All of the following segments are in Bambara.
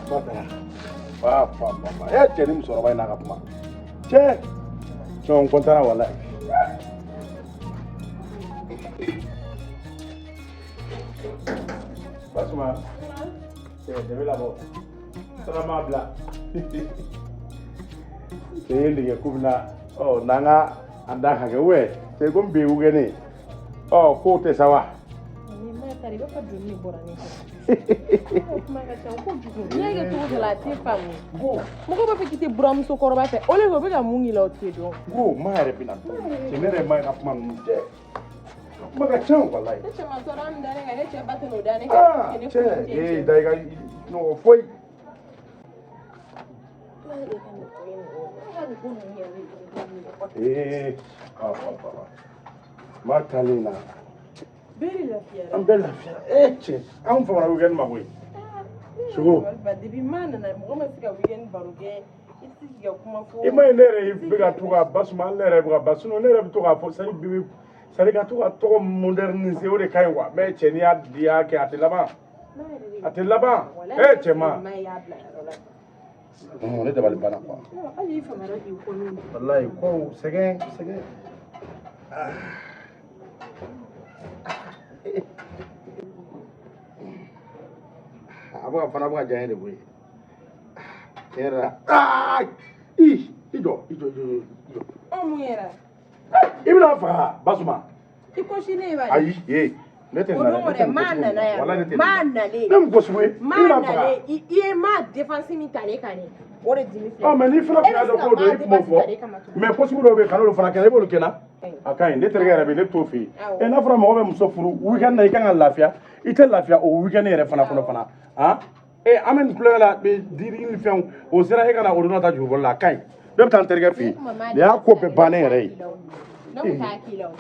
Ba taara. Ba ba ba ba. E cɛ ni musokɔrɔba in n'a ka kuma. Cɛ. Non, n kɔntana walayi. Basuma. Cɛ, dɛmɛ labɔ. Sara m'a bila. Cɛ ye nɛgɛ k'u bɛna ɔ n'an ka an da ka kɛ wɛ cɛ ko n bɛ wugɛni ɔ k'o tɛ sa wa. Ni ma taara i b'a fɔ joli de bɔra ne kɔnɔ. Kuma ka ca kojugu. N'i y'a kɛ cogo dɔ la a tɛ faamu. Mɔgɔ b'a fɔ k'i tɛ buramuso kɔrɔba fɛ o de o bɛ ka mun k'i la o tɛ dɔn. Ko ma yɛrɛ bɛna cɛ ne yɛrɛ ma ka kuma ninnu cɛ kuma ka ca walayi. Ne cɛ ma tɔɔrɔ min da ne kan ne cɛ ba tɛ n'o da ne kan. Aa cɛ ee da i ka nɔgɔ foyi. Ee aa maa taalen na. An bɛɛ lafiyara. Ee cɛ anw famana weekend ma koyi. Sogo. Depuis maa nana mɔgɔ ma se ka weekend baro kɛ i tɛ se k'i ka kuma fɔ. I ma ye ne yɛrɛ bɛ ka to ka Basuma ne yɛrɛ bɛ ka ba sinon ne yɛrɛ bɛ to k'a fɔ sari bi sari ka to ka tɔgɔ moderniser o de ka ɲi quoi mais cɛ n'i y'a di y'a kɛ a tɛ laban a tɛ laban ee cɛ ma. Ne dabali banna quoi. Hali i famana k'i kɔnɔ. Walayi ko sɛgɛn sɛgɛn. A bɛ ka fana bɛ ka diya n ye de koyi. Tiɲɛ yɛrɛ la aa i i jɔ i jɔ i jɔ i jɔ. Ɔ mun yɛrɛ? I bɛna faga Basuma. I ko sini e b'a Ayi ee ne tɛ O nin na don dɛ, ne dɛ tɛ nin maa ko sugu nana in na. Walayi ne yan tɛ nin maa na. nalen. Ne mun ko sugu ye? I Maa bɛna faga. nalen i ye maa défense min ta ne kan dɛ o de dimi filɛ. Ɔ mais n'i fana tun y'a dɔn k'o don i tun b'o fɔ mais ko sugu dɔw bɛ yen kan'olu fana kɛ i b'olu kɛ n na. A ka ɲi ne terikɛ yɛrɛ bɛ yen ne bɛ t'o fɛ yen. Ɛ n'a fɔra mɔgɔ bɛ muso furu weekend na i kan ka lafiya i tɛ lafiya o weekend yɛrɛ fana kɔnɔ fana han. E an bɛ nin tulonkɛ la diri ni fɛnw o sera e ka na o ta jurubɔli la a ka ɲi ne bɛ taa n terikɛ fɛ yen nin y'a ko bɛɛ bannen yɛrɛ ye. Ne kun t'a k'i la o.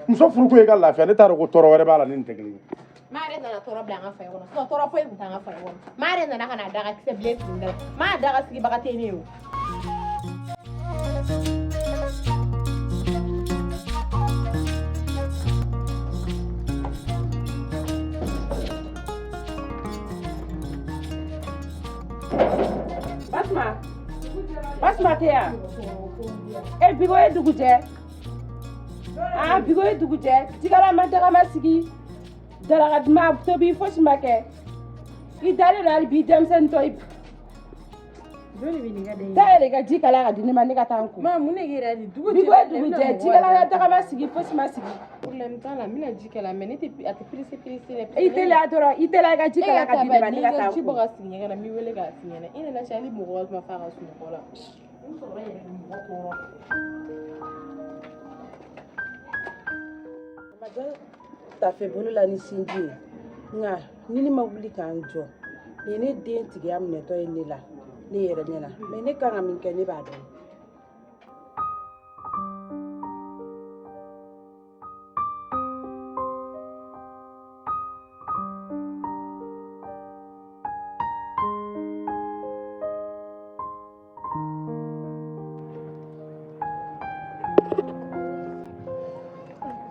Muso furu ko i ka lafiya ne t'a dɔn ko tɔɔrɔ wɛrɛ b'a la ni nin tɛ kelen ye. Maa yɛrɛ nana tɔɔrɔ bila an ka faye kɔnɔ sinon tɔɔrɔ foyi tun t'an ka faye kɔnɔ. Maa yɛrɛ nana ka na daga kisɛ bilen fili da la maa daga sigibaga tɛ ne ye o. Basuma Basuma tɛ yan e bigo ye dugu jɛ aa bigo ye dugu jɛ jikala ma daga ma sigi daraka ma tobi fosi ma kɛ i dalen don hali bi denmisɛnnin tɔ i taa yɛrɛ i ka ji kalaya ka di ne ma ne ka taa n ko Maa mun de kɛra di dugu bigo ye dugu jɛ jikala ma daga ma sigi fosi ma sigi. Problème t'a la n bɛna ji kala mais ne tɛ a tɛ pressé pressé dɛ. I teliya dɔrɔn i teliya i ka ji kalaya ka di ne ma ne ka taa n ji bɔ ko. ka sigi ɲɛgɛn na n b'i wele k'a f'i ɲɛna i nana cɛ hali mɔgɔ ma fa ka sunɔgɔ la. Musokɔrɔba yɛrɛ bɛ mɔgɔ tɔɔrɔ. Tafe bolo la ni sinji ye nka ni ne ma wuli k'an jɔ nin ye ne den tigiya minɛtɔ ye ne la ne yɛrɛ ɲɛna mais ne kan ka min kɛ ne b'a dɔn.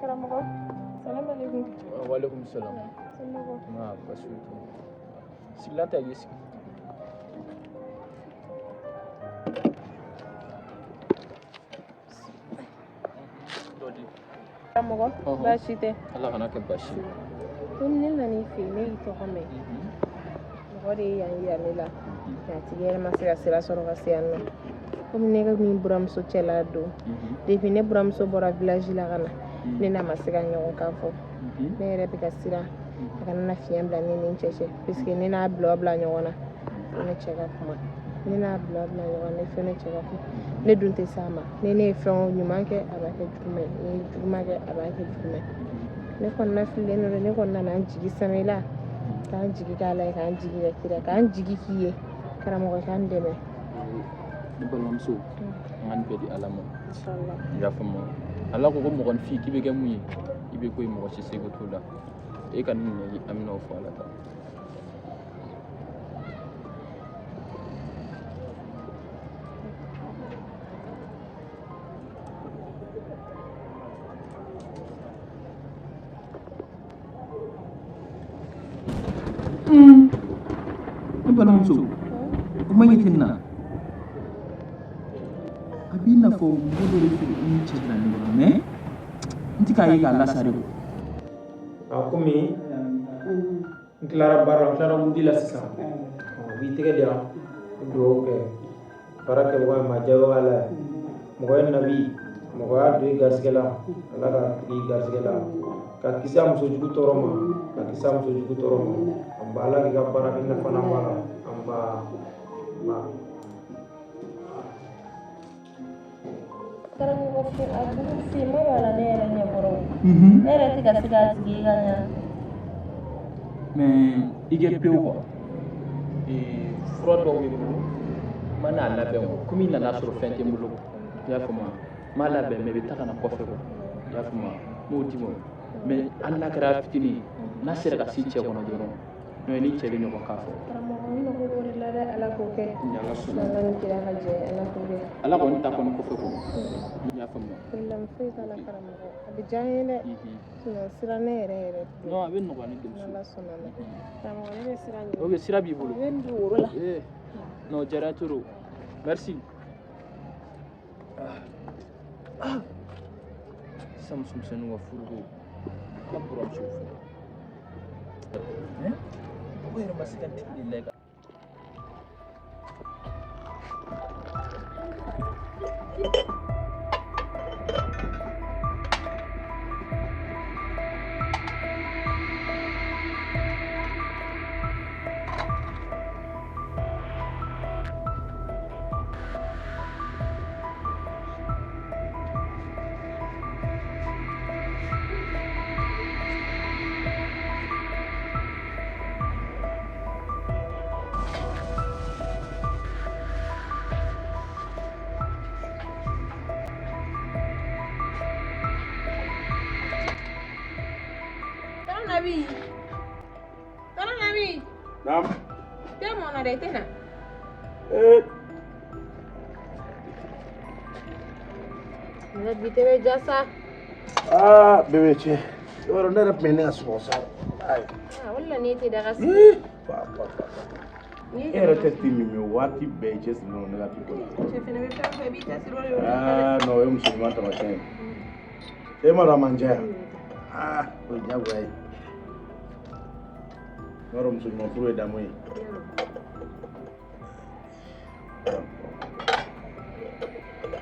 Karamɔgɔ salamu aleykum. Waaleykum salam. Aa baasi foyi tɛ. Sigilan ta i k'i sigi. Karamɔgɔ baasi tɛ. Ala kana kɛ baasi ye. Ko ne nana i fɛ yen ne y'i tɔgɔ mɛn. Mɔgɔ de ye yan yira ne la. Mais a tigi yɛrɛ ma se ka sira sɔrɔ ka se yan nɔ. Komi ne ka min buramuso cɛla don. Depuis ne buramuso bɔra village la ka na ne n'a ma se ka ɲɔgɔn kan fɔ. Ne yɛrɛ bɛ ka siran a kana na fiɲɛ bila ne ni n cɛ cɛ puisque ne n'a bila o bila ɲɔgɔn na fo ne cɛ ka kuma. Ne n'a bila o bila ɲɔgɔn na fo ne cɛ ka kuma. Ne dun tɛ s'a ma. Ni ne ye fɛn o ɲuman kɛ a b'a kɛ juguman ye ni ye juguman kɛ a b'a kɛ juguman ye. Ne kɔnɔna fililen don ne kɔni nana n jigi sɛmɛ i la k'an jigi k'a la ye k'an jigi ka kira k'an jigi k'i ye karamɔgɔ k'an dɛmɛ. Ne balimamuso an ka nin bɛɛ di Ala ma. I y'a faamu Ala ko ko mɔgɔninfin k'i bɛ kɛ mun ye i bɛ ko ye mɔgɔ si seko t'o la e ka nin minɛ an bɛna o fɔ Ala ta. Balimamuso, o ma ɲɛ tɛ nin na. A b'i n'a fɔ mɔgɔ dɔ de fɛ i ni cɛ bila ɲɔgɔn na, mais n tɛ k'a ye k'a lasare ko. A komi n tilara baara la, n tilara wudi la sisan, n b'i tɛgɛ di yan, n bɛ dugawu kɛ baara kɛbaga ye, maa jabaga la ye, mɔgɔ ye nabi, mɔgɔ y'a don i garisɛgɛ la, Ala k'a tigi i garisɛgɛ la, ka kisi a muso jugu tɔɔrɔ ma, ka kisi a muso jugu tɔɔrɔ ma. An ba, Ala k'i ka baara kɛ nafa na b'a la. An ba, an ba. Karamɔgɔ, a bolo finma b'a la ne yɛrɛ ɲɛkɔrɔ. Ne yɛrɛ tɛ ka se k'a tigi ye ka ɲa. Mais i kɛ pewu quoi. Fura dɔw bɛ n bolo, n ma n'a labɛn quoi. Komi i nana sɔrɔ fɛn tɛ n bolo, i y'a faamu, n m'a labɛn, mais i bɛ taa ka na kɔfɛ quoi, i y'a faamu, n b'o d'i ma. Mais hali n'a kɛra fitinin ye, n'a sera ka se cɛ kɔnɔ dɔrɔn, n'o ye ni cɛ bɛ ɲɔgɔn kan fɔ. Karamɔgɔ, n mago b'o de la dɛ, Ala k'o kɛ. Ni Ala sɔnna. Ala ni kira ka jɛ, Ala k'o kɛ. Ala kɔni ta kɔni kɔfɛ quoi, i y'a faamu. Problème foyi t'a la karamɔgɔ, a bɛ diya n ye dɛ. Sinon sira ne yɛrɛ yɛrɛ. Non, a bɛ nɔgɔya ne denmuso. N'Ala sɔnna ma. Karamɔgɔ, ne bɛ sira ɲini. Ok, sira b'i bolo. Ne bɛ n don woro la. Eh, non, diyara trop. Merci. Ah. Sisan musomisɛnninw ka furuko. Ka buramuso furu. Hein? O yɛrɛ ma se ka n tigi de la. Tonton Nabi. Tonton Nabi. Naam. Te mɔnna dɛ, i tɛ na. Ee. Ne bi te bɛ ja sa. Aa, bébé cɛ. I b'a dɔn ne yɛrɛ tun bɛ ne ka sunɔgɔ sa. Ayi. Ah, o de la n'e tɛ daga sigi. Ii. Fa fa fa. N'i E yɛrɛ tɛ te min waati bɛɛ i cɛsirilen don ne ka te ko la. Cɛ fɛnɛ bɛ fɛn o fɛn, i b'i cɛsiri o de la. Aa, non, o ye muso ɲuman taamasiyɛn ye. E m'a dɔn a man diya yan. Aa, o ye diyagoya ye. I b'a dɔn muso ɲuman furu ye damu ye.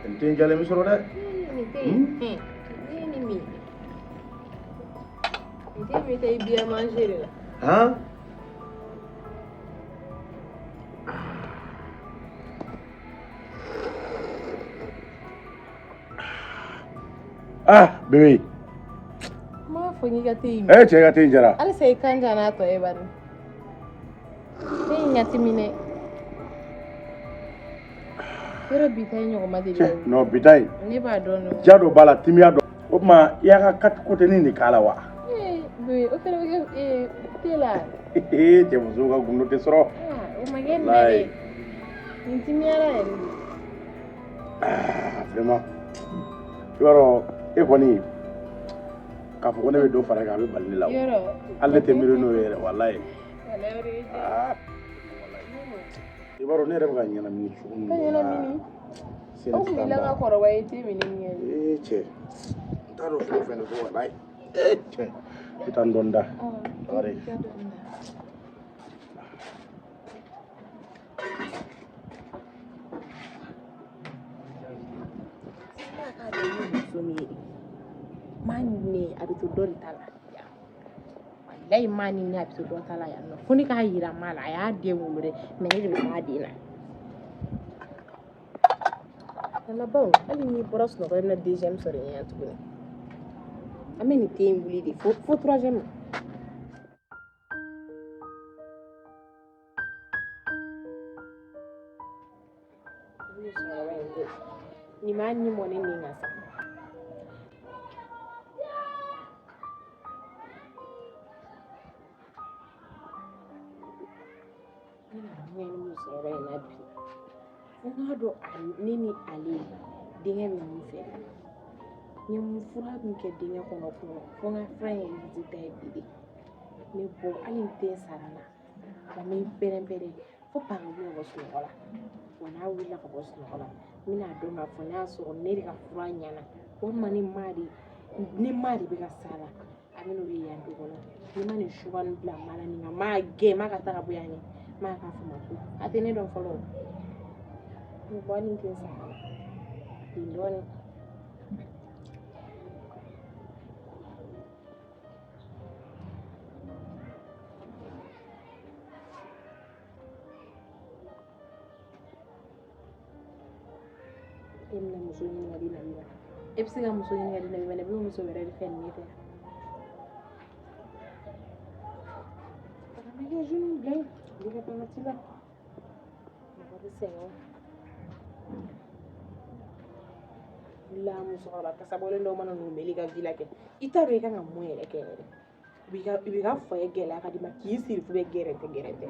Nin te in jalen bɛ sɔrɔ dɛ. Nin te in, ne ye nin min. Nin te in bɛ taa i bien manger de la. Han? Ah, bébé. N m'a fɔ k'i ka te in min. Eh, cɛ ka te in jara. Halisa i kan ja n'a tɔ ye bari. Te in ka timi dɛ. Yɔrɔ bi ta in ɲɔgɔn ma deli. Cɛ, non, bi ta in. Ne b'a dɔn dɛ. Ja dɔ b'a la, timiya dɔ. O tuma i y'a ka kati kotɛni de k'a la wa? Ee, bébé, o fɛnɛ bɛ kɛ te la. Ee, cɛ musow ka gundo tɛ sɔrɔ. Ah, o ma kɛ nin na dɛ. Nin timiyara yɛrɛ de. Ah, vraiment. I b'a dɔn e kɔni k'a fɔ ko ne bɛ dɔ fara e kan, a bɛ bali ne la o. Yɔrɔ. Hali ne tɛ miiri n'o ye yɛrɛ, walayi. Walayi, o de ye diya. Ah. I b'a dɔn ne yɛrɛ bɛ ka ɲɛnamini cogo min Ka ɲɛnamini? Seli O kun b'i la ka kɔrɔbaya i te min ni min kɛ. Ee cɛ, n t'a dɔn fɛn o fɛn de ko walayi. Ee cɛ, n bɛ taa n dɔɔni da. Bakari. Muso min ye maa ni ne, a bɛ to dɔ de ta la yan. Walayi, maa ni ne, a bɛ to dɔ ta la yan nɔ, fo ne k'a yira maa la a y'a den wolo dɛ, mais ne de bɛ taa den na. Nana baw, hali n'i bɔra sunɔgɔ, i bɛna deuxième sɔrɔ i ɲɛ tuguni. An bɛ nin te in wuli de fo troisième ma. Nin m'a ni mɔne nin kan sa. Ne nana mun ye musokɔrɔba in na bi? Fo n k'a dɔn ne ni ale denkɛ bɛ mun fɛ. N ye mun fura min kɛ denkɛ kɔnɔ kunun, fo n ka fura in résultat ye bi de. Ne bɔ hali n den sara la, wa n bɛ n pɛrɛn-pɛrɛn Fo pan ka wuli ka bɔ sunɔgɔ la. Wa n'a wulila ka bɔ sunɔgɔ la, n bɛna dɔn k'a fɔ n'a y'a sɔrɔ ne de ka fura ɲɛna walima ni ma de bɛ ka s'a la. A bɛ n'o ye yan du kɔnɔ. Ni ma nin suba nin bila ma la nin ka maa gɛn ma ka taa ka bɔ yan ɲɛ. Ma k'a fɔ ma ko a tɛ ne dɔn fɔlɔ. N bɔ nin tɛ sa. Bin dɔɔnin. E bɛna muso ɲini ka di Nabi ma. E bɛ se ka muso ɲini ka di Nabi ma, Nabi bɛ muso wɛrɛ de fɛ ni ne tɛ. A bɛ kɛ jus bila yen, u bɛ kɛ wagati la. Mɔgɔ bɛ sɛgɛn o. La musokɔrɔba kasabɔlen dɔw mana n'u meli ka villa kɛ, i t'a dɔn i kan ka mun yɛrɛ kɛ yɛrɛ. U b'i ka foyer gɛlɛya ka d'i ma k'i siri f'u bɛ gɛrɛntɛ gɛrɛntɛ.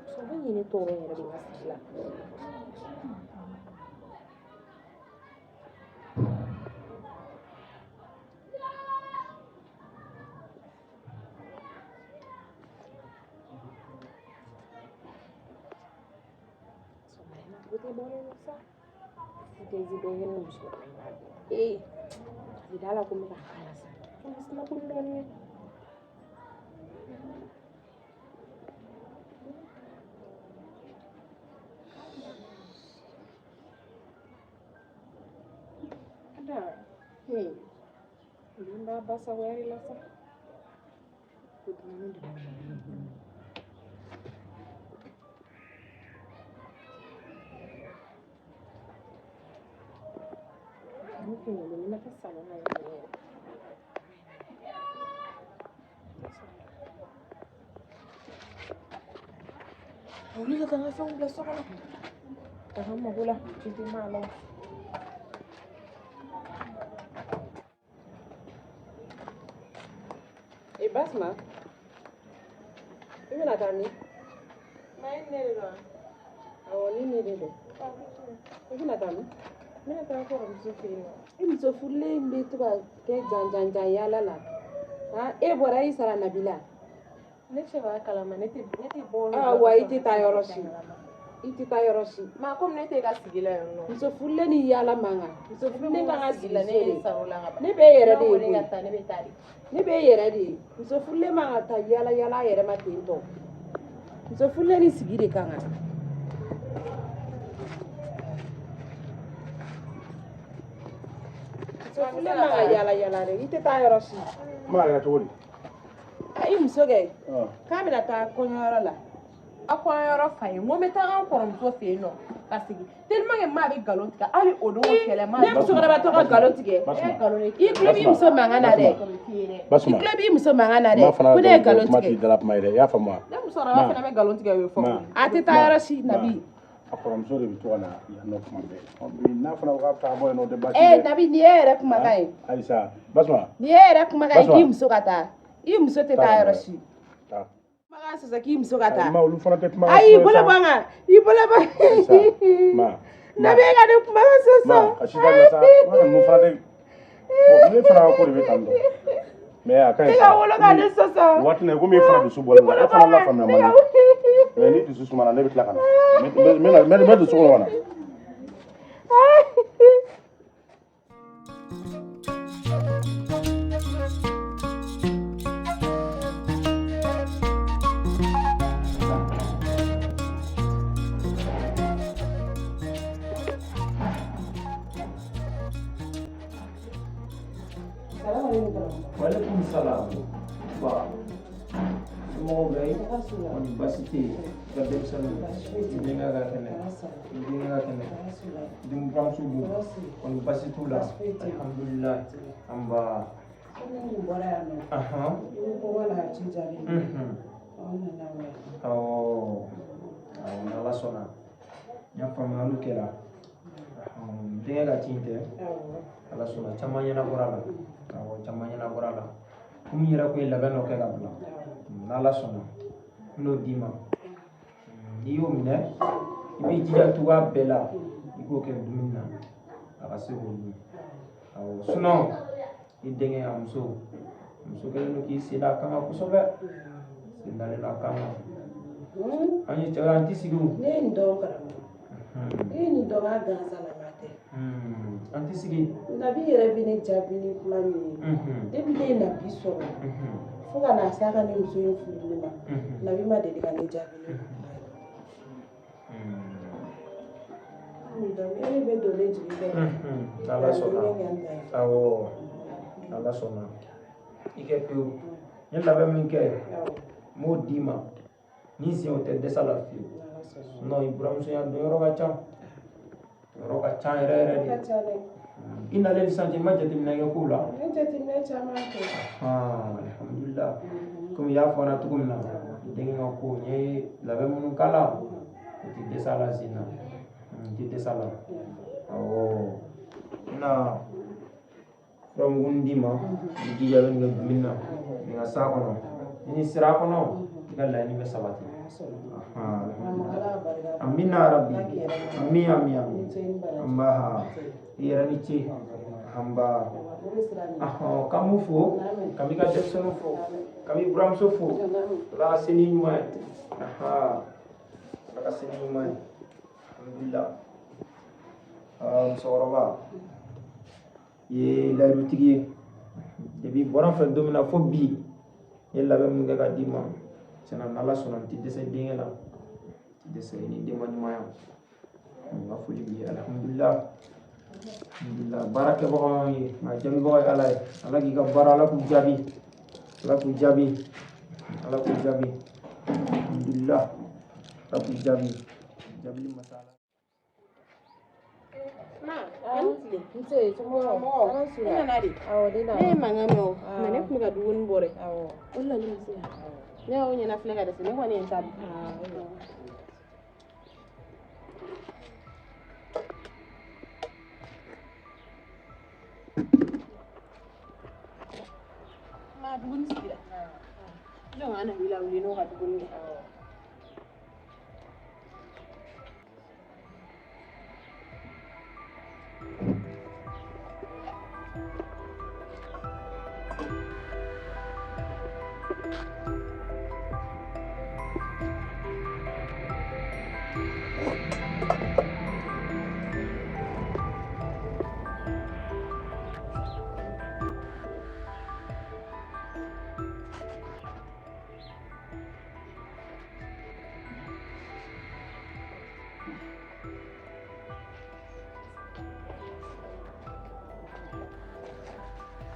Musokɔrɔba in ye ne tɔɔrɔ yɛrɛ de n ka sigi la. Foutaise bɛɛ kɛ ne musokɔrɔba in b'a dun. Ee, a tɛ da la ko n bɛ k'a k'a la sa. Ko n sina ko dɔɔnin ye. Ada, hey, n b'a basagoya de la sa. Ko dumuni de bɛ ne bolo. Ne kunkolo ni ma taa salon na yɛrɛ yɛrɛ. A wuli ka taa n ka fɛnw bila so kɔnɔ. Ka n mago la, ji tɛ maa la. E Basma, i bɛna taa min? Ma e ne de don wa? Awɔ, ni ne de don. I bɛna taa min? N bɛna taa kɔrɔmuso fɛ yen nɔ. I muso furulen in bɛ to ka kɛ janjanjan yaala la. Han, e bɔra i sara Nabi la. Ne cɛ b'a kalama, ne tɛ bɔ. Ah, wa i tɛ taa yɔrɔ si. I tɛ taa yɔrɔ si. Ma komi ne tɛ ka sigi la yan nɔ. Muso furulen ni yaala man kan. Muso furulen kan ka sigi la, so ne ye de. saro la ka ban. Ne bɛ e yɛrɛ de ye Ne koyi. ka taa, ne bɛ taa de. Ne bɛ e yɛrɛ de ye. Muso furulen man ka taa yaala yaala a yɛrɛ ma ten tɔ. Muso furulen ni sigi de kan kan. Muso furulen man ka yaala yaala dɛ. I tɛ taa yɔrɔ si. N b'a kɛ cogo di? A i muso kɛ k'a bɛna taa kɔɲɔyɔrɔ la. A kɔɲɔyɔrɔ fa ye, n ko n bɛ taa n kɔrɔmuso fɛ yen nɔ ka sigi. Tellement que maa bɛ nkalon tigɛ hali o don kɛlɛ ma. Ne musokɔrɔba tɔ ka nkalon tigɛ. E nkalon de I tulo b'i muso mankan na dɛ. I tulo b'i muso mankan na dɛ. Ko ne ye nkalon kuma t'i tigɛ. dala kuma ye dɛ, i y'a faamu wa? Ne musokɔrɔba fana bɛ nkalon tigɛ o ye fɔ. A tɛ taa yɔrɔ si Nabi. A kɔrɔmuso de bɛ to ka na yan nɔ kuma bɛɛ. N'a fɔra ko k'a bɛ taa bɔ yen nɔ, o tɛ baasi ye. Ee Nabi, nin ye e yɛrɛ kumakan ye. Ayisa, Basuma. Nin ye e yɛrɛ kumakan ye k'i muso ka taa. I muso tɛ taa yɔrɔ si. Kumakan sɔsɔ k'i muso ka taa. Ma olu fana tɛ kuma. Ayi, i bolo bɔ n kan. I bolo bɔ. Ma. Nabi, e ka ne kumakan sɔsɔ. Ma, a si dabila sa. Wa ninnu fana tɛ. Bon, ne fana ka ko de bɛ tan tɔ. Mais a ka ɲi E ka wolo ka ne sɔsɔ. Waati na komi e fana dusu bɔlen don, e fana lafaamuya man di. Mais ni dusu sumana, ne bɛ tila ka na. N bɛ dusu kɔnɔ ka na. Waalaikum salam. Ba. Somɔgɔw bɛ yen? Kɔni baasi tɛ yen. I ka denmisɛnninw. I denkɛ ka kɛnɛ. I denkɛ ka kɛnɛ. Den buramuso dun? Kɔni baasi t'u la. Alihamudulilayi. An ba. Ahan. Awɔ. Awɔ, n'Ala sɔnna. N y'a faamuyaliw kɛra. N denkɛ ka ci in tɛ. Ala sɔnna caman ɲɛnabɔra la. Awɔ, caman ɲɛnabɔra la. Komi n yɛrɛ kun ye labɛn dɔ kɛ ka bila. N'Ala sɔnna, n bɛn'o d'i ma. N'i y'o minɛ, i b'i jija cogoya bɛɛ la, i k'o kɛ dumuni na, a ka se k'o dun. Awɔ, sinon i denkɛ a muso, muso kɛlen don k'i sen da a kan kosɛbɛ. Sen dalen don a kan kan. An ye cɛ an ti sigi o. Ne ye nin dɔn karamɔgɔ. Ne ye nin dɔn k'a gansanama tɛ. An ti sigi. Nabi yɛrɛ bɛ ne jaabi ni kuma min ye. Depuis ne ye Nabi sɔrɔ. Fo ka na s'a ka ne muso in furuli ma. Nabi ma deli ka ne jaabi ni kuma ye. Donc e bɛ don ne jigi kɔrɔ. N'Ala sɔnna. Awɔ. N'Ala sɔnna. I kɛ pewu. N ye labɛn min kɛ, n b'o d'i ma. Ni sen o tɛ dɛsɛ la fiyewu. Sinon i buramusoya donyɔrɔ ka ca. Yɔrɔ ka ca yɛrɛ yɛrɛ de. I nalen sisan cɛ, i ma jateminɛ kɛ kow la. N ye jateminɛ caman kɛ. Alhamdulillah. Komi i y'a fɔ n na cogo min na, i denkɛ ka ko n ye labɛn minnu k'a la, o tɛ dɛsɛ a la sen na. N tɛ dɛsɛ a la. Awɔ. N bɛna furamugunin d'i ma, i jija i bɛ nin kɛ dumuni na, nin ka s'a kɔnɔ. Ni nin sera a kɔnɔ, i ka laɲini bɛ sabati. Amina yarabi. Ami ami ami. Anba i yɛrɛ ni ce. Anba. K'an b'u fo, k'an b'i ka denmisɛnninw fo, k'an b'i buramuso fo. Ala ka se ni ɲuman ye. Ala ka se ni ɲuman ye. Alhamdulillah. Musokɔrɔba i ye layidutigi ye. Depuis i bɔra n fɛ don min na fo bi, n ye labɛn min kɛ ka d'i ma, tiɲɛna n'Ala sɔnna n tɛ dɛsɛ denkɛ la, n tɛ dɛsɛ i ni denba ɲumanya. N ka foli b'i ye. Alhamdulillah. Alhamdulillah. Baara kɛbagaw y'anw ye, nka jaabibaga ye Ala ye. Ala k'i ka baara, Ala k'u jaabi. Ala k'u jaabi. Ala k'u jaabi. Alhamdulillah. Ala k'u jaabi. Jaabili masa Ala. Ne ye mankan mɛn o, mɛ ne tun bɛ ka dumuni bɔ dɛ. O de la ne ma se yan. Ne y'aw ɲɛna filɛ ka dɛsɛ, ne kɔni ye n ta dun. Ma dumuni sigira. Jɔn ka na wuli n'o ka dumuni kɛ.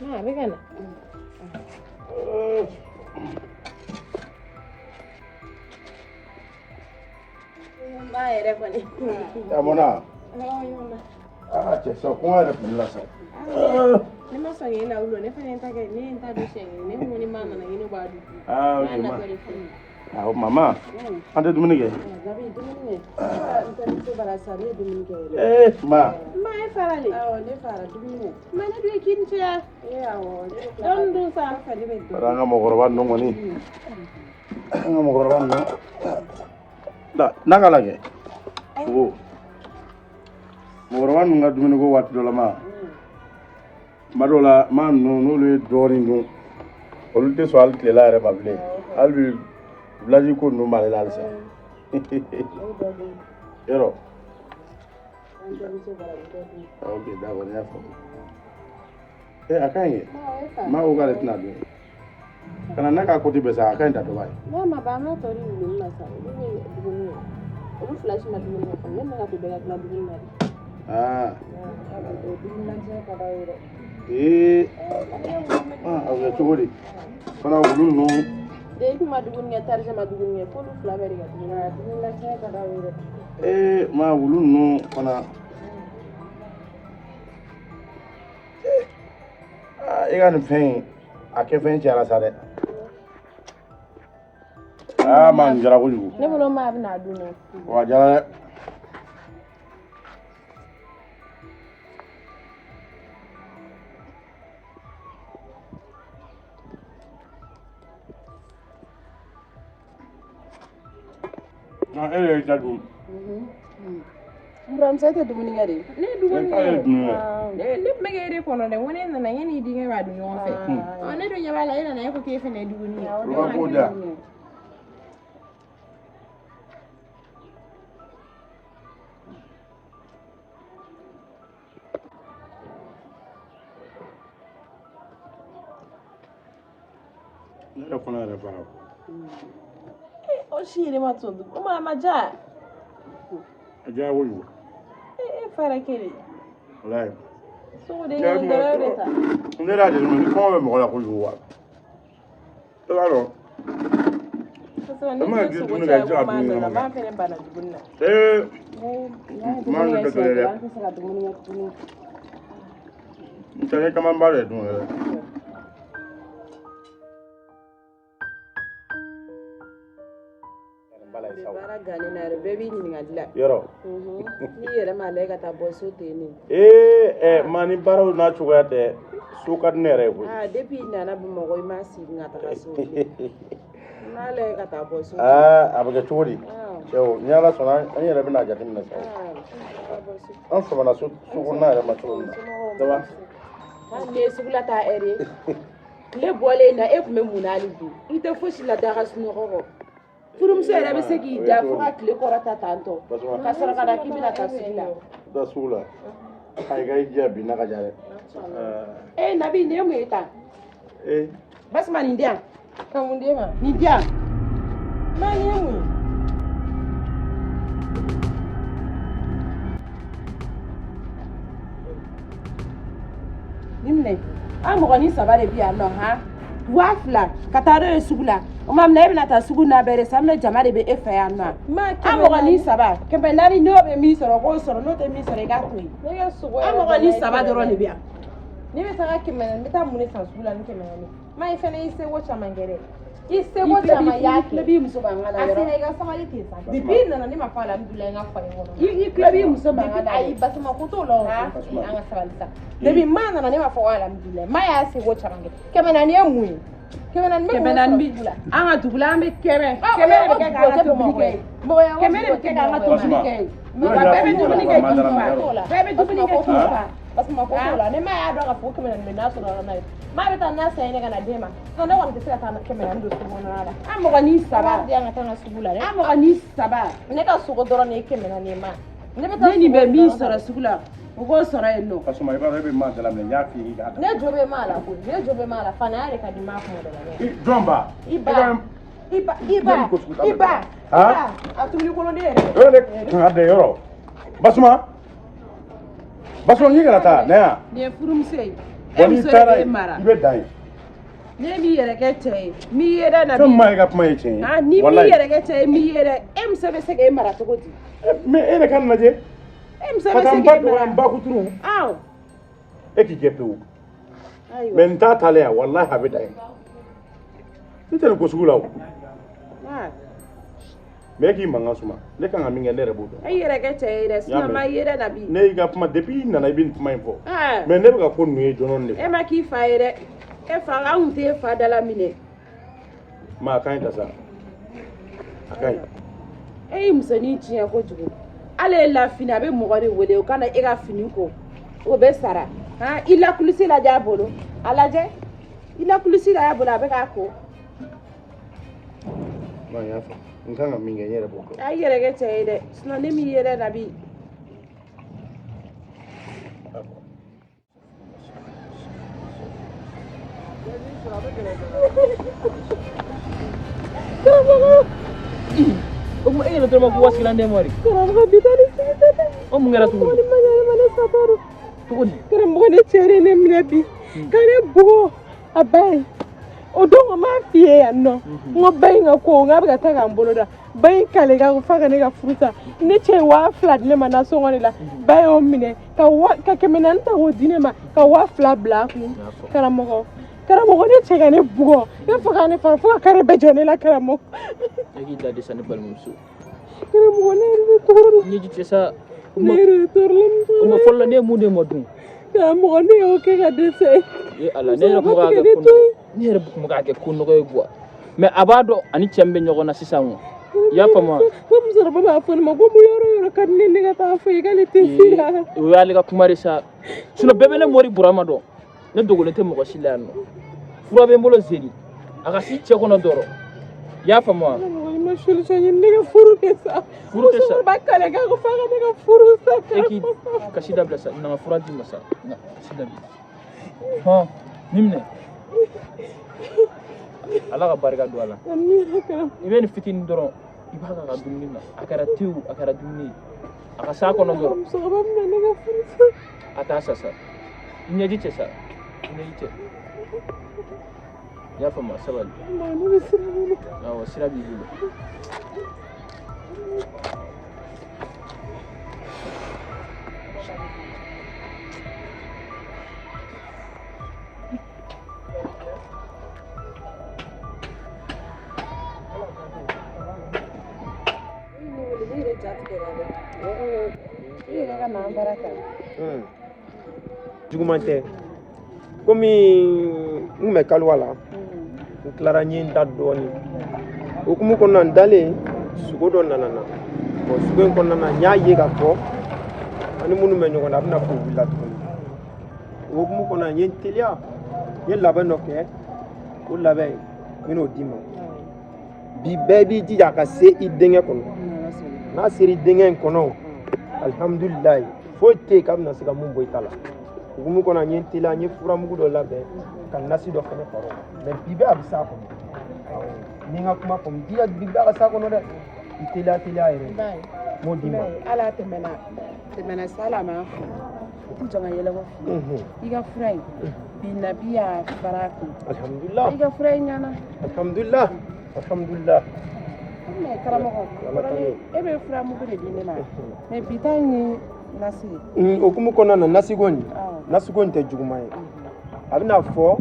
A bɛ ka na. N b'a yɛrɛ kɔni. A mɔna. Aa cɛ sa kɔngɔ yɛrɛ tun bɛ ne la sa. Ne ma sɔn k'e lawuli, ne fana ye n ta kɛ, ne ye n ta dun siɲɛ kelen, ne ko ni maa nana ne b'a dun. Aa ok ma. Awɔ mama, an tɛ dumuni kɛ. Ee ma. Ma e fara de. Awɔ ne fara dumuni kɛ. Ma ne dun ye kini caya. Ee awɔ. Dɔɔni dun sa. Bari an ka mɔgɔkɔrɔba ninnu kɔni. An ka mɔgɔkɔrɔba ninnu. N'a ka lajɛ. Sogo. Mɔgɔkɔrɔba ninnu ka dumuniko waati dɔ la ma. Tuma dɔw la maa ninnu n'olu ye dɔɔnin dun, olu tɛ sɔn hali tilela yɛrɛ ma bilen. Hali bi village ko ninnu b'ale la halisa. Yɔrɔ. Ok d'accord, n y'a faamu. Ee a ka ɲi kɛ. Maa ko k'ale tɛna dun. Ka na n'a ka côté bɛɛ sa, a ka ɲi ta dɔ b'a ye. N'a ma ban, an b'a tɔ di wulunin ma sa, olu bɛ dumuni kɛ. Olu fila si ma dumuni kɛ fɔlɔ, ne bɛna to bɛɛ ka tila dumuni na de. Aa. Ee. A bɛ kɛ cogo di? Fana wulu ninnu. Den kun ma dumuni kɛ, tarijɛ ma dumuni kɛ, f'olu fila bɛɛ de ka dumuni kɛ. Dumuni lajɛ ka d'aw ye dɛ. Ee ma wulu ninnu fana. Aa e ka nin fɛn in, a kɛ fɛn cayara sa dɛ. Aa ma nin jara kojugu. Ne bolo maa bɛna a dun dɛ. Wa a jara dɛ. E de y'i ta dun. Buramuso tɛ dumuni kɛ de. Ne ye dumuni E ye dumuni kɛ. kɛ. Ne tun bɛ k'e de kɔnɔ dɛ, n ko ne nana e n'i denkɛ b'a dun ɲɔgɔn fɛ. Ɔ ne dun ɲɛ b'a la e nana e ko k'e fana ye dumuni kɛ. Olu ka ko diya. Ne yɛrɛ kɔnɔ yɛrɛ fara. O si yɛrɛ ma sɔn o ma, a ma diya. A diya kojugu. E fara kɛ de. Walayi. Sogo de ye dɔrɔn de ta. Ne yɛrɛ y'a jateminɛ ni kɔngɔ bɛ mɔgɔ la kojugu wa. E b'a dɔn. Parce que E ma ne ji tɛ sogo dumuni kɛ, caya i tɛ se ka ko maa dumuni dɔ la ɲɛnama kɛ. maa fɛnɛ banna dumuni na. Ee, N'a ye maa dumuni ni kɛ tɛ siɲɛ kelen ye kelen dɛ. an tɛ se ka dumuni kɛ tuguni. N tɛ ne camanba de dun yɛrɛ. Baara gannen na yɛrɛ, bɛɛ b'i ɲininkali la. Yɔrɔ. N'i yɛrɛ m'a lajɛ ka taa bɔ so ten de. Ee ɛ maa ni baaraw n'a cogoya tɛ, so ka di ne yɛrɛ ye koyi. Aa, depuis i nana Bamakɔ, i ma segin ka taga so bilen. I m'a lajɛ ka taa bɔ so ten. Aa, a bɛ kɛ cogo di? Ah. Cɛw, ni Ala sɔnna, an yɛrɛ bɛna jateminɛ sa. Aa, taa bɔ so. An sɔmina so so kɔnɔna yɛrɛ ma cogo min na. Ça va? Hali ni ye sugu la taa ɛri ye, tile bɔlen na, e tun bɛ mun na hali bi? I tɛ fosi la da ka sunɔgɔ kɔ. Furumuso yɛrɛ bɛ se k'i da fo ka tile kɔrɔta tan tɔ Basuma. ka sɔrɔ ka na k'i bɛna taa sugu la. Taa sugu la. Ayi, ka i jija bi n'a ka ja dɛ. E Nabi, nin ye mun ye tan? Ee. Basuma, nin di yan. Ka mun d'e ma? Nin di yan. Maa, nin ye mun ye? Nin minɛ, an mɔgɔ ni saba de bi yan nɔ. Han, 2000 ka taa n'o ye sugu la, o ma minɛ, e bɛna taa sugu n'a bɛɛ de san minɛ, jama de bɛ e fɛ yan nɔ. Maa, An mɔgɔ ni saba, 400, n'o bɛ min sɔrɔ k'o sɔrɔ, n'o tɛ min sɔrɔ, i k'a to yen. Ne ka sogo An yɛrɛ mɔgɔ ni dama ye saba kɛmɛ dɔrɔn de naani. bɛ yan. Ne bɛ taga 400, n bɛ taa mun de san sugu la ni 400? Maa, i fɛnɛ y'i seko caman kɛ dɛ. I seko caman y'a I tulo kɛ. b'i muso mankan na A yɔrɔ. sera i ka sabali ten sa. Depuis i nana, ne ma fɔ alhamdulilayi n ka foyer kɔnɔ. I tulo b'i muso mankan na. Ayi, Basuma, ko t'o la o. Ah. An ka sabali sa. Depuis maa nana, ne ma fɔ ko alhamdulilayi. Maa y'a seko caman kɛ. 400 ye mun ye? 400 bɛ Kɛmɛ mun naani sɔrɔ bi sugu la? an ka dugu la, an bɛ kɛmɛ Ah, kɛmɛ de o bɛ kɛ k'an ka tɛ tobili Bamakɔ kɛ. ye. Mɔgɔya Kɛmɛ de bɛ kɛ k'an ka tobili Basuma. kɛ yen. Yɔrɔ Wa y'a bɛɛ bɛ fɔ dumuni mɔgɔ kɛ ma k'i dara fa, yɔrɔ. bɛɛ bɛ dumuni kɛ k'i fa. Basuma, ko t'o la. Ne ma y'a dɔn k'a fɔ ko 400 bɛ n'a sɔrɔ yɔrɔ min na, maa bɛ taa n'a san ye ne ka na d'e ma. Sinon ne kɔni tɛ se ka taa 400 don sugu kɔnɔna la. An mɔgɔ ni saba. Wari di yan ka taa n ka sugu la dɛ. An mɔgɔ ni saba. Ne ka sogo dɔrɔn de ye 400 ye ma. Ne bɛ taa Ne nin bɛ sogo min dɔrɔn sɔrɔ sugu la, o k'o sɔrɔ yen nɔ. Basuma, i b'a dɔn e bɛ maa dala minɛ, n y'a f'i ye k'i k'a da. Ne jo bɛ maa la koyi. Ne jo bɛ maa la. Fanaya de ka di maa kuma dɔ la dɛ. I jɔn ba? I ba. I ba. I ba. Ne ko sugu I ba. I Han? ba. A tubili kolonden yɛrɛ. Yɔrɔ de kan ka da yɔrɔ. Basuma. Basuma, n'i kana taa na yan. Nin ye furumuso ye. E Wa n'i muso de taara b'e yen, mara. i bɛ dan yen. Ne m'i yɛrɛ kɛ cɛ ye, m'i ye dɛ. Fɛn min Nabi ma ye ka kuma ye tiɲɛ ye. Ah, ni m'i Walayi. yɛrɛ kɛ cɛ ye, m'i ye dɛ. E muso bɛ se k'e mara cogo di? Mais e yɛrɛ ka nin lajɛ. E muso Ka bɛ taa se n ba k'e dɔgɔya, mara? n ba kuturu. Awɔ. E k'i kɛ pewu. Ayiwa. Mais n t'a taalen yan, walahi a bɛ dan yen. Ne tɛ nin ko sugu la o. Ah, Mais e k'i mankan suma. Ne kan ka min kɛ, ne yɛrɛ b'o dɔn. E yɛrɛ kɛ cɛ ye dɛ, sinon mɛn. ma ye dɛ, Nabi. Ne y'i ka kuma depuis i nana, i bɛ nin kuma in fɔ. Ah, Mais ne bɛ ka ko ninnu ye jɔnjɔn de. E ma k'i fa ye dɛ. E fa, an kun t'e fa da la minɛ. Ma, a ka ɲi ta sa. A ka ɲi. E y'i musonin tiɲɛ kojugu. Hali e la fini, a bɛ mɔgɔ de wele o ka na e ka fini ko, o bɛ sara. Han, i la kulusi lajɛ a bolo, a lajɛ i la kulusi lajɛ a bolo, a bɛ k'a ko. Ma, n y'a faamu. N kan ka min kɛ, n yɛrɛ b'o dɔn. A y'i yɛrɛ kɛ cɛ ye dɛ, sinon ne m'i ye dɛ, Nabi. D'accord. O kuma e yɛrɛ dɔrɔn ma ko wasilan den mɔri. Karamɔgɔ, bi taa ni sigi tɛ dɛ. O mun kɛra tuguni? Ni ma ɲɛnama ne satɔ don. Cogo di? Karamɔgɔ, ne cɛ de ne minɛ bi ka ne bugɔ a ba ye. O don n m'a f'i ye yan nɔ, n ko ba in ka ko n k'a bɛ ka taa k'an bolo da ba in kale ka f'a ka ne ka furu sa. Ne cɛ ye 2000 di ne ma nasɔngɔ de la, ba y'o minɛ ka wa ka 400 ta k'o di ne ma, ka 2000 bila a kun. Karamɔgɔ, karamɔgɔ, ne cɛ ka ne bugɔ i b'a fɔ ka ne faga fo ka kari bɛɛ jɔ ne la, karamɔgɔ. E k'i da de sa, ne balimamuso. Karamɔgɔ, ne yɛrɛ de tɔɔrɔ la. Ɲɛji tɛ sa. O Ne ma yɛrɛ de tɔɔrɔ la. o ma fɔlɔ la, ne ye mun de ma dun? Karamɔgɔ, ne y'o kɛ ka dɛsɛ. E Ala, ne yɛrɛ kun bɛ k'a Musokɔrɔba kɛ tigɛ ko ne to nɔgɔ yen. ne yɛrɛ kun bɛ k'a kɛ ko nɔgɔ ye quoi, mais a b'a dɔn ani cɛ min bɛ ɲɔgɔn na sisan o, i y'a faamu wa? Ko musokɔrɔba b'a fɔ ne ma ko mun yɔrɔ yɔrɔ ka di ne ne ka taa fɔ ye k'ale tɛ se la. O y'ale ka kuma de sa, sinon bɛɛ bɛ ne Mori Burama dɔn, ne dogolen tɛ mɔgɔ si la yan nɔ. Fura bɛ n bolo zeri a ka si cɛ kɔnɔ dɔrɔn, i y'a faamu wa? Karamɔgɔ, i ma solution ɲini ne ka furu kɛ sa. Furu tɛ sa. Musokɔrɔba kale k'a ko f'a ka ne ka furu sa. E k'i kasi dabila sa, na ka fura d'i ma sa, na kasi dabila. Hɔn, nin minɛ. Ala ka barika don a la. I bɛ nin fitinin dɔrɔn i b'a k'a ka dumuni na. A kɛra te o, a kɛra dumuni ye. A ka s'a kɔnɔ dɔrɔn. Musokɔrɔba bɛna ne ka furu sa. A t'a sa sa. I ɲɛji cɛ sa. I ɲɛji cɛ. I y'a faamu sabali. Ne bɛ sira ɲini. Awɔ sira b'i bolo. Juguman tɛ komi n kun bɛ kaliwa la n tilara n ye n da dɔɔnin hukumu kɔnɔna n dalen sogo dɔ nana na bon sogo in kɔnɔna na n y'a ye k'a fɔ ani minnu bɛ ɲɔgɔn na a bɛna fɔ u wulila tuguni o hukumu kɔnɔna n ye n teliya n ye labɛn dɔ kɛ o labɛn n bɛn'o d'i ma bi bɛɛ b'i jija ka se i denkɛ kɔnɔ n'a sera i denkɛ in kɔnɔ alihamudulilayi foyi tɛ yen k'a bɛna se ka mun bɔ i ta la hukumu kɔnɔ n ye n teliya n ye furamugu dɔ labɛn ka nasi dɔ fɛnɛ fara o kan mɛ bi bɛɛ a bɛ s'a kɔnɔ ni n ka kuma faamu jija bi bɛɛ a ka s'a kɔnɔ dɛ i teliya teliya yɛrɛ n b'o d'i ma. Ala tɛmɛna sala ma fo i tɛ jɔ ka yɛlɛko f'i ye i ka fura in bi nabi y'a fara a kun alihamudulilayi i ka fura in ɲɛna alihamudulilayi alihamudulilayi. Mais karamɔgɔ e bɛ furamugu de di ne ma mais bi ta in ye nasi ye. O hukumu kɔnɔna na nasiko in nasiko in tɛ juguman ye a bɛna fɔ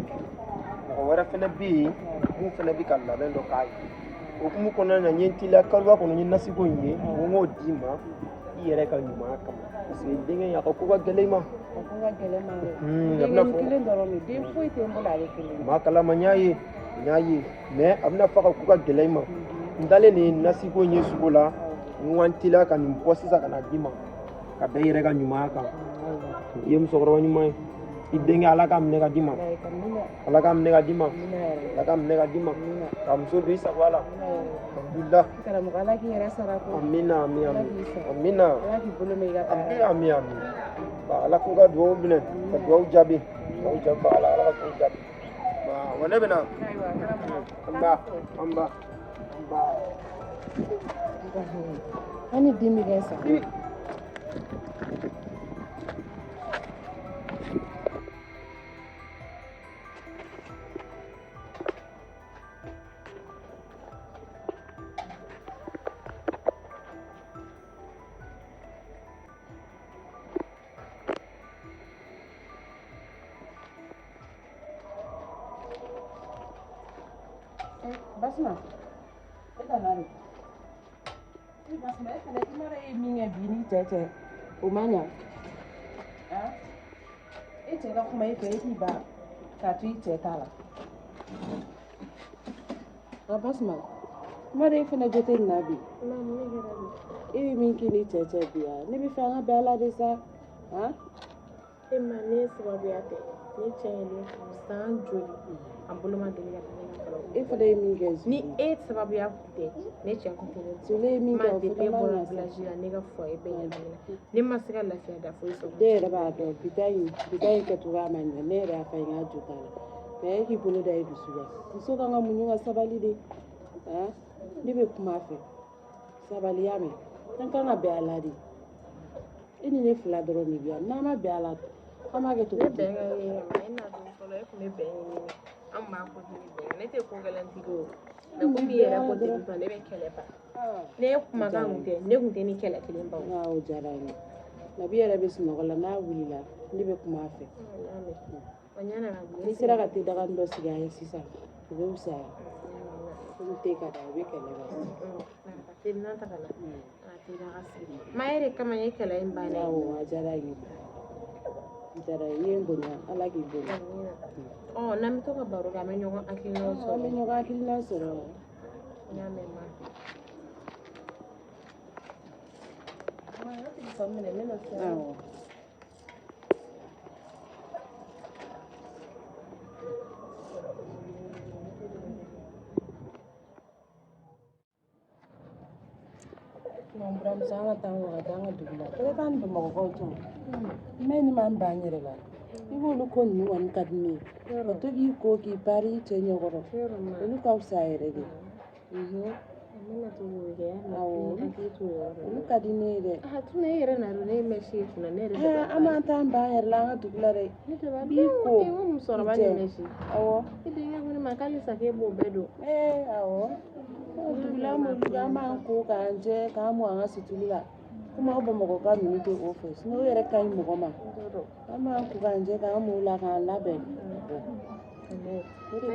mɔgɔ wɛrɛ fɛnɛ bɛ yen mun fɛnɛ bɛ ka labɛn dɔ k'a ye o hukumu kɔnɔna na n ye n teliya kaliwa kɔnɔ n ye nasiko in ye n ko n k'o d'i ma i yɛrɛ ka ɲumanya kama parce que denkɛ in a ka ko ka gɛlɛn i ma. A ko ka gɛlɛn ma dɛ. A bɛna fɔ kelen dɔrɔn de den foyi tɛ n bolo ale kelen. Maa kalama n y'a ye n y'a ye mais a bɛna fɔ a ka ko ka gɛlɛn i ma. N dalen nin nasiko in ye sugo la n ko n teliya ka nin bɔ sisan ka na d'i ma ka bɛn i yɛrɛ ka ɲumanya kan i ye musokɔrɔba ɲuman ye i denkɛ ala k'a minɛ ka d'i ma ala k'a minɛ ka d'i ma ala k'a minɛ ka d'i ma ka muso don i sagoya la alhamdulilah karamɔgɔ ala k'i yɛrɛ sara ko amina ami ami amina ala k'i bolo mɛn i ka baara ami ami ami ba ala k'u ka dugawu minɛ ka dugawu jaabi dugawu jaabi ba ala ala ka dugawu jaabi ba wa ne bɛ na an ba an ba an ni den bɛ kɛ sa. Basma, e nana de. Basma, e fɛnɛ i m'a dɔn e ye min kɛ bi n'i cɛ cɛ o ma ɲa. E cɛ ka kuma e fɛ e k'i ban k'a to i cɛ ta la. Nka Basma, i m'a dɔn e fɛnɛ jo tɛ nin na bi. E ye min kɛ n'i cɛ cɛ bi ne bɛ fɛ an ka bɛn a la de sa. E ma ne sababuya tɛ ne cɛ ye ne furu san joli a bolo ma deli ka da ne kan fɔlɔ. E fana ye min kɛ ni e sababuya kun tɛ ne cɛ kun tɛ ne Zule ye min kɛ o ma fana ma bɔra ɲa sa. village la ne ka foyer bɛɛ ɲagamina ne ma se ka lafiya da foyi sɔrɔ. Ne yɛrɛ b'a dɔn bi ta in kɛcogoya ma ɲɛ ne yɛrɛ y'a fɔ n k'a jo t'a la mais e k'i bolo da i dusu la muso kan ka muɲu ka sabali de ne bɛ kuma a fɛ sabali y'a mɛn an kan ka bɛn a la de e ni ne fila dɔrɔn de bɛ yan n'an ma bɛn a la an b'a kɛ cogo Ne di. bɛn ka ye ma e n'a dɔn fɔlɔ e kun bɛ bɛn ɲini an b'a fɔ k'i bɛ bɛn ne tɛ ko gɛlɛn tigi o mais komi i yɛrɛ ko ten tɔ ne bɛ kɛlɛ ban ne ye kumakan kun tɛ ne kun tɛ ni kɛlɛ kelen ban o. O diyara n ye Nabi yɛrɛ bɛ sunɔgɔ la n'a wulila ne bɛ kuma a fɛ. N'i sera ka te daga dɔ sigi a ye sisan o bɛ fisaya komi te ka d'a ye o bɛ kɛlɛ ban. Te nan ta ka na a te daga sigi ma yɛrɛ kama n ye kɛlɛ in ban dɛ. Awɔ a diyara n ye. A diyara n ye i ye n bonya ala k'i bonya. Ɔ n'an bɛ to ka baro kɛ an bɛ ɲɔgɔn hakilinaw sɔrɔ. An bɛ ɲɔgɔn hakilina sɔrɔ. N y'a mɛn ma. Awɔ. Non buramuso an ka taa an ka taa an ka dugu la. Kɛlɛ t'an ni Bamakɔkaw cɛ o. Mɛ ni m'an ban n yɛrɛ la. I b'olu ko ninnu kɔni ka di ne ye. Ka to k'i ko k'i pari i cɛ ɲɛkɔrɔ. Olu ka fisa yɛrɛ de. Awɔ, olu ka di ne ye dɛ. A tun e yɛrɛ na ne ye mɛsi ye kunna ne yɛrɛ de An b'an t'an ban yɛrɛ la an ka dugu la dɛ. Ne tɛ b'a B'i ko. Ko musokɔrɔba ni mɛsi. Awɔ. E denkɛ ko ne ma k'ale sa k'e b'o bɛɛ don. Ee awɔ. Dugu la an b'olu an b'an ko k'an jɛ k'an mɔ an ka situlu la. Komi aw bamakɔka ninnu tɛ o fɛ sinɔn o yɛrɛ ka ɲi mɔgɔ ma. An b'an ko k'an jɛ k'an m'o la k'an labɛn. Mais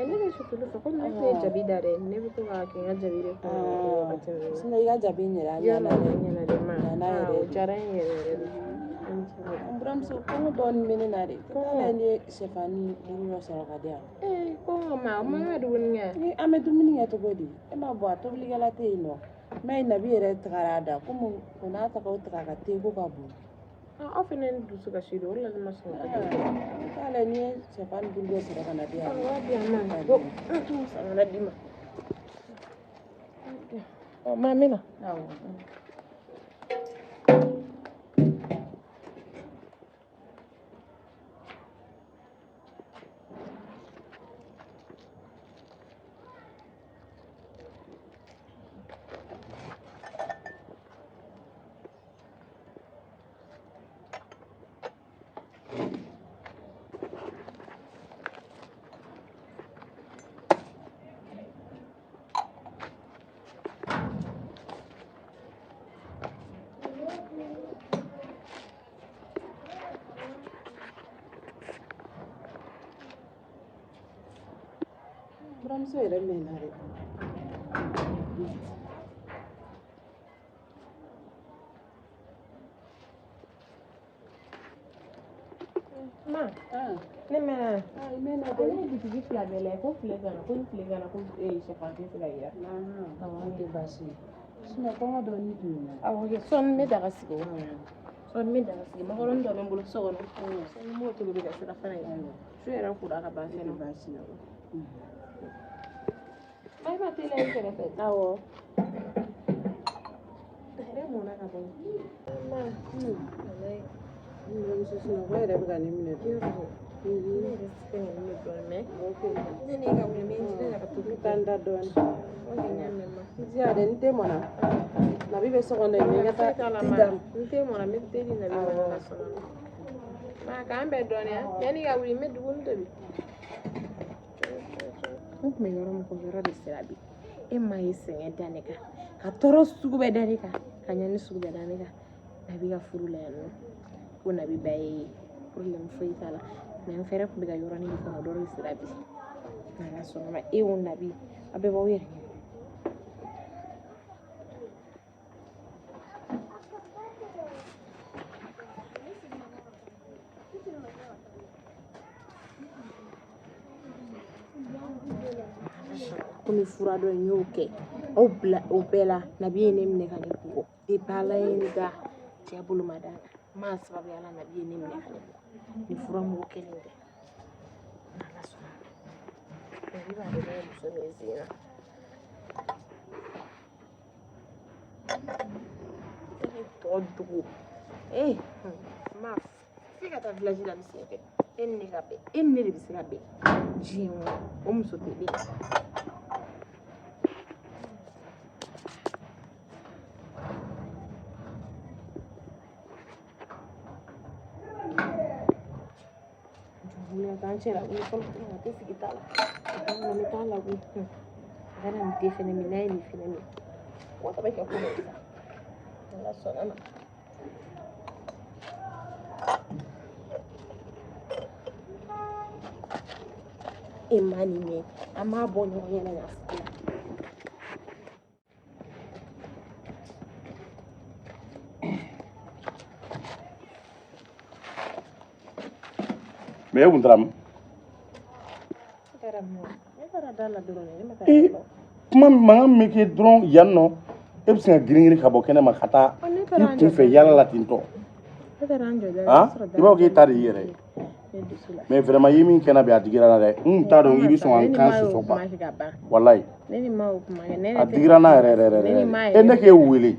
ne bɛ situlu fɛ komi ne tun ye jabi da dɛ, ne bɛ to k'a kɛ n ka jabi de kɔnɔ wagati ninnu na. Sinɔn i ka jabi in yɛrɛ a ɲɛna Yɔrɔ dɛ. a ɲɛna dɛ ma. Ɲɛna yɛrɛ O de. diyara n yɛrɛ yɛrɛ de. N buramuso kɔngɔ dɔɔnin bɛ ne na dɛ. K'ale ni ye sɛfan ni buru dɔ sɔrɔ ka di yan. Ee kɔngɔ ma o man ka dumuni kɛ. Ni an bɛ dumuni kɛ cogo di? E ma bɔ a tobilikɛla tɛ yen nɔ. Mais Nabi yɛrɛ tagara a da komi o n'a taga o taga ka te ko ka bon. Aw fana ni dusu kasi don o de la ne ma sɔn ka tobili kɛ. K'ale ni ye sɛfan ni buru dɔ sɔrɔ ka na di yan. Awɔ a di yan ma. Ko n t'u san ka na d'i ma. Ɔ ma n bɛ na. Awɔ. Buramuso yɛrɛ mɛnna dɛ. Ma ne mɛnna. I mɛnna dɛ. Ne ye bitigi fila bɛɛ lajɛ ko tile ka na ko ni tile ka na ko sɛfan tɛ se ka yira. Awɔ, o tɛ baasi ye. Sinɔn kɔngɔ dɔɔnin tun bɛ n na. Awɔ kɛ sɔɔni n bɛ daga sigi o. Sɔɔni n bɛ daga sigi makɔrɔni dɔ bɛ n bolo so kɔnɔ. Sɔɔni n b'o tobi ka sirafana ye. Su yɛrɛ kora ka ban O tɛ fɛnɛ. baasi ye. Ayi ma teliya i kɛrɛfɛ. Awɔ. A yɛrɛ mɔnna ka ban. Ma. Walayi. N buramuso sunɔgɔ yɛrɛ bɛ ka ne minɛ dɛ. Yɔrɔ. Ne yɛrɛ sɛgɛnnen don dɔɔnin mais ne ni ka wuli n bɛ n jija ka tobili N bɛ taa n da dɔɔnin. Ok n y'a mɛn ma. I jija dɛ ni te mɔna. Nabi bɛ so kɔnɔ yen nɔ i ka taa Foyi t'a la te ma. d'a ma. N te mɔna n bɛ te di Nabi ma n'Ala sɔnna ma. Ma k'an bɛn dɔɔnin yan. Yanni ka wuli n bɛ dumuni tobi. N tun bɛ yɔrɔ min ko yɔrɔ de sera bi. E ma ye sɛgɛn da ne kan ka tɔɔrɔ sugu bɛɛ da ne kan ka ɲani sugu bɛɛ da ne kan. Nabi ka furu la yan nɔ ko Nabi ba ye problème foyi t'a la mais n fɛrɛ tun bɛ ka yɔrɔnin min kɔnɔ o dɔ de sera bi. N'Ala sɔnna ma e o Nabi aw bɛɛ b'aw yɛrɛ ɲɛ. Komi fura dɔ in y'o kɛ aw bila o bɛɛ la Nabi ye ne minɛ ka ne bugɔ depuis Ala ye ne da cɛ bolo ma da n kan n m'a sababuya la Nabi ye ne minɛ ka ne bugɔ ni fura mugu kelen tɛ n'Ala sɔnna ma Nabi b'a dɔn ne ye muso min sen na. Ne tɔ dogo ee ma f'i ka taa village la nin senfɛ e ni ne ka bɛn e ni ne de bɛ se ka bɛn diɲɛ kɔnɔ o muso tɛ ne ye. Juguya t'an cɛ la wuli fɔlɔ a tɛ sigi t'a la a n bɛ taa lawuli a kana nin te fɛnɛ min n'a ye nin fɛnɛ min ko tɔ bɛ kɛ ko dɔ ye sa Ala sɔnna ma. E ma nin mɛn an b'a bɔ ɲɔgɔn ɲɛna yan sigi la. Mais e kun taara min? Ne taara mun? Ne taara da la dɔrɔn de, ne ma taa Ee, yɔrɔ la. kuma mankan min bɛ kɛ dɔrɔn yan nɔ e bɛ sin ka girin girin ka bɔ kɛnɛ ma ka taa Ɔ, ne i taara an jɔ kunfɛ da la. yaala la ten tɔ. Ne taara an jɔ da la. Han? I b'a fɔ k'e ta de y'i yɛrɛ ye. Ne dusu la. Mais vraiment i ye min kɛ n na bi a digira n na dɛ. N kun t'a dɔn i bɛ sɔn ka n kan sɔsɔ quoi. Walayi. Ne ni ma o kuma kɛ. Ne A digira n na yɛrɛ yɛrɛ yɛrɛ Ne ni ma yɛrɛ. E ne k'e wele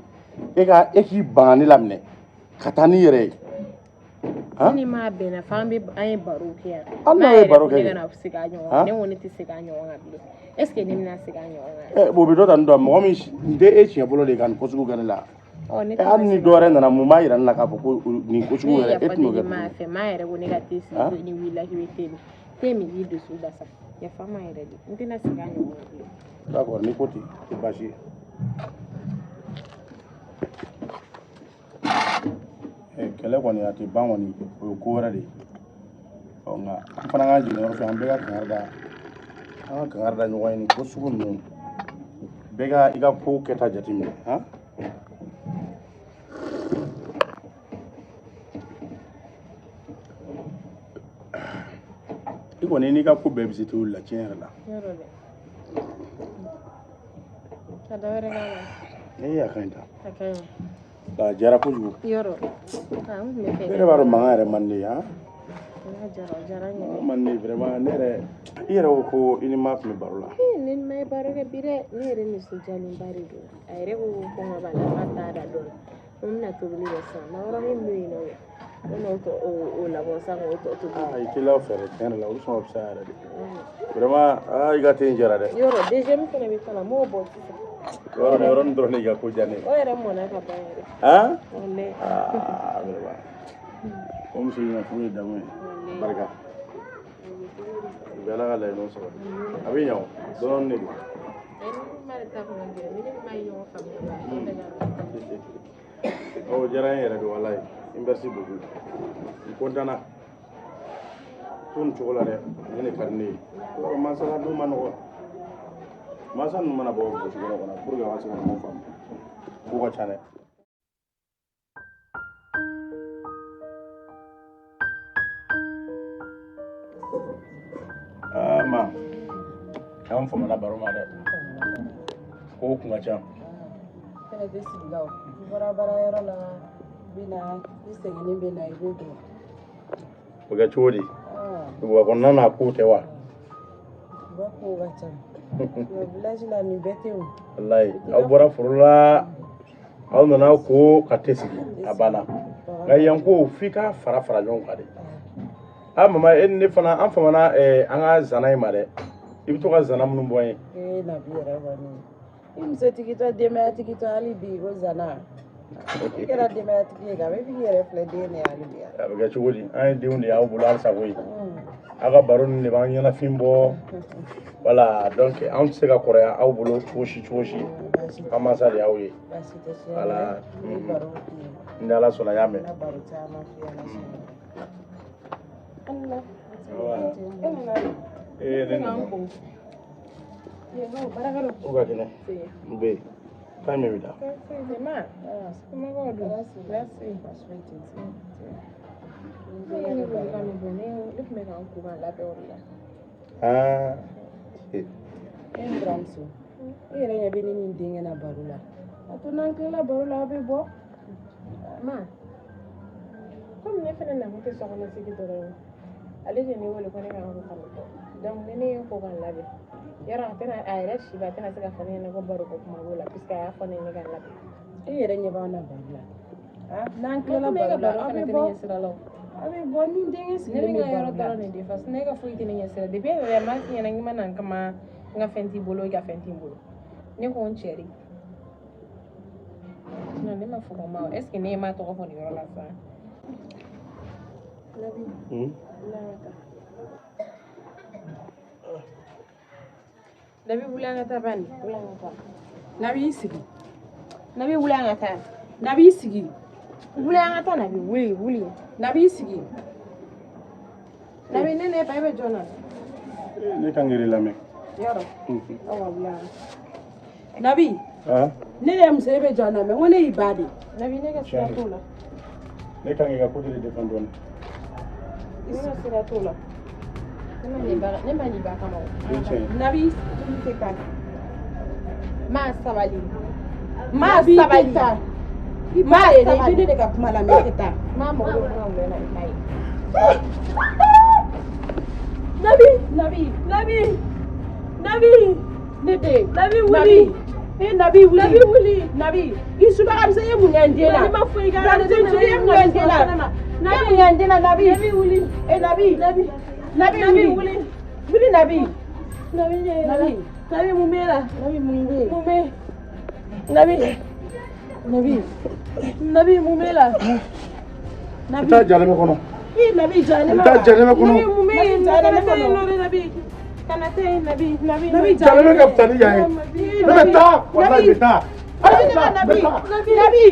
e ka e k'i ban ka ne laminɛ ka taa n'i yɛrɛ ye. Ne ni maa bɛnna f'an bɛ an ye baro kɛ yan. Hali n'a ye baro kɛ. Ne kana segin a ɲɔgɔn kan. Ne ko ne tɛ segin a ɲɔgɔn kan bilen. Est ce que ne bɛna segin a ɲɔgɔn kan? Ɛ bon, o bɛ dɔ ta nin dɔn mɔgɔ min nin tɛ e siɲɛ fɔlɔ de ye ka nin ko sugu kɛ ne la. Ɔ ne tɛna Hali ni segin. dɔ wɛrɛ nana mun b'a yira ne la k'a fɔ ko nin ko sugu Ne ye yɛrɛ e yafa tɛn'o deli kɛ maa tuguni. fɛ, maa yɛrɛ ko ne ka te sigi Han? ko ni wulila k'i bɛ te min. Te min k'i dusu basa. Yafa n ma yɛrɛ de. N tɛna segin a ɲɔgɔn kan bilen. D'accord, n'i ko ten, o tɛ baasi ye. Kɛlɛ kɔni a tɛ ban kɔni, o ye ko wɛrɛ de ye. Ɔ nka an fana k'an jiginyɔrɔ fɛ, an bɛɛ ka kangari da, an ka kangari da ɲɔgɔn ye nin ko sugu ninnu. Bɛɛ ka i ka ko kɛta jateminɛ, han? I kɔni n'i ka ko bɛɛ bɛ se tobili la tiɲɛ yɛrɛ la. Yɔrɔ dɛ. Ka dɔ wɛrɛ k'a la. Ee a ka ɲi tan. A ka ɲi. A diyara kojugu. Yɔrɔ. Ah, n tun bɛ fɛ. Ne yɛrɛ b'a dɔn mankan yɛrɛ man di ne ye, han? N'a diyara, o diyara n yɛrɛ. Man di ne ye vraiment, ne yɛrɛ i yɛrɛ ko ko i ni maa tun bɛ baro la. Ee, ne ni ma ye baro kɛ bi dɛ. Ne yɛrɛ nisɔndiyalenba de don. A yɛrɛ ko ko kɔngɔ b'a la, k'a t'a da dɔn. Ko n bɛna tobili kɛ sisan. Makɔrɔni min bɛ yen nɔ, n bɛna o tɔ o labɔ sisan k'o tɔ tobi. Aa i teliya fɛ dɛ, tiɲɛ yɛrɛ la olu sɔn ka fisaya yɛrɛ de. Vraiment, aa i ka te in diyara dɛ. Yɔrɔ deuxième fana bɛ k'a la, n b'o bɔ sisan. Yɔrɔ nin yɔrɔnin dɔrɔn de y'i ka ko diya ne ye. O yɛrɛ mɔna ka ban yɛrɛ. Han? Walayi. Aa vraiment. O muso ɲuman furu ye damu ye. Barika. U bɛ Ala ka laɲiniw sabati. A bɛ ɲɛ o, dɔɔnin de don. Ayi, ni ma de ta kun ka gɛlɛn. Ni ne ma ye ɲɔgɔn faamuya ba, a bɛɛ ka O diyara n ye yɛrɛ de walayi. Merci beaucoup. N content na. To nin cogo la dɛ, nin de ka di ne ye. Yɔrɔ mansa la don ma nɔgɔn. Mansa ninnu mana bɔ gosi kɔnɔ kɔnɔ pour que a ka se ka ɲɔgɔn faamu. Ko ka ca dɛ. Aa ma, an famana baro ma dɛ. Kow kun ka ca. Fɛnɛ tɛ sigi la o. I bɔra baarayɔrɔ la, i bɛ na, i sɛgɛnnen bɛ na, i bɛ don. O kɛ cogo di? Duguba kɔnɔna n'a kow tɛ wa? Duguba kow ka ca. Nka village la nin bɛɛ tɛ o. Walayi, aw bɔra foro la, aw nana ko ka te sigi, a banna. Nka yan ko f'i ka fara fara ɲɔgɔn kan de. Ah mama, e ni ne fana an famana an ka zana in ma dɛ. I bɛ to ka zana minnu bɔ n ye. Ee Nabi yɛrɛ kɔni. I musotigi tɔ denbayatigi tɔ hali bi ko zana. I kɛra denbayatigi ye kaban, i b'i yɛrɛ filɛ den de ye hali bi. A bɛ kɛ cogo di? An ye denw de y'aw bolo halisa koyi. Aw ka baro ninnu de b'an ɲɛnafin bɔ. Voilà, donc anw tɛ se ka kɔrɔya aw bolo cogo si cogo si. An mansa de y'aw ye. Baasi tɛ siɲɛ Voilà. wɛrɛ, n bɛ baro k'i ye. Ni Ala sɔnna, n y'a mɛn. N bɛna baro caman f'i ɲɛna siɲɛ wɛrɛ. Allah. Awa. E nana de. Ee ne nana. Ye, baara ka dɔn. U ka kɛnɛ. N bɛ yen. Kan jumɛn bɛ taa? Ma, somɔgɔw dun? Baasi. Ne ye ne wele ka min fɔ, ne tun bɛ ka n ko ka labɛn o de la. Aa. E n buramuso, e yɛrɛ ɲɛ bɛ ne ni n denkɛ na baro la. A to n'an tilala baro la, aw bɛ bɔ. Ma, komi ne fana nakun tɛ sokɔnɔ sigi dɔrɔn ye, ale de ye ne wele ko ne ka n ko ka bɔ. Donc ni ne ye n ko ka n labɛn, yɔrɔ a tɛna a yɛrɛ si ba a tɛna se ka fɔ ne ɲɛna ko baro ko kuma b'o la, puisque a y'a fɔ ne ye ne ka n labɛn. E yɛrɛ ɲɛ b'anw na baro la. N'an tilala Komi e ka baro la, baro aw fana bɛ tɛ ne bɔ. ɲɛ sira la o. Aw bɛ bɔ ni n denkɛ Ne sigilen bɛ bɛ n ka yɔrɔ baro la. dɔrɔn de défense, ne ka foyi tɛ ne ɲɛ sira. Depuis e yɛrɛ m'a f'i ɲɛna k'i ma na n kama, n ka fɛn t'i bolo, i ka fɛn t'i bolo. Ne ko n cɛ de. Sinon ne ma fɔ ko ma, est ce que ne ye ma tɔgɔ fɔ nin yɔrɔ la sisan? Nabi, Nabi wuli an ka taa bani. Wuli an ka taa. Nabi i sigi. Nabi wuli an ka taa. Nabi i sigi. Wuli an ka taa Nabi, wuli wuli. Nabi i sigi. Nabi ne ne ba e bɛ jɔn na? Ne kan k'i lamɛn. Yɔrɔ. Awa wuli an ka. Nabi, Ah, ne de ye muso ye, e bɛ jɔn na mɛ n ko ne y'i ba de. Nabi ne ka sira t'o la. Ne kan k'i ka côté de défendre dɔɔnin. Ne ka sira t'o la. Ne ma nin ba ne ma nin ba kama o. O ye tiɲɛ ye. Nabi i tɛ taa. Ma sabali. Ma Nabi i tɛ sabali. taa. I Ma ba de dɛ, i sabali. bɛ ne de ka kuma lamɛn, i tɛ taa. Ma mago bɛ kuma wula la i t'a ye. Nabi, Nabi, Nabi, Nabi, ne den. Nabi wuli. E Nabi wuli. Nabi wuli. Nabi, i subaga misɛn, i ye mun kɛ n den na? Ne ma foyi k'a la. Nabi, i ye mun kɛ n den na? Nabi mun y'an den na Nabi? Nabi wuli. E Nabi. Nabi. Nabi wuli. Wuli Nabi. Nabi Nabi. Nabi mun b'e la? Nabi mun bɛ yen? Mun bɛ yen? Nabi. Nabi. Nabi mun b'e la? I taa jahanamɛ kɔnɔ. Ii Nabi jahanamɛ. I taa jahanamɛ kɔnɔ. Nabi mun bɛ yen? Jahanamɛ kɔnɔ. Nabi. Kana taa yen Nabi. Nabi. Nabi Jahanamɛ ka fisa ni yan ye. Ne bɛ taa. Walayi n bɛ taa. Nabi Nabi. Nabi.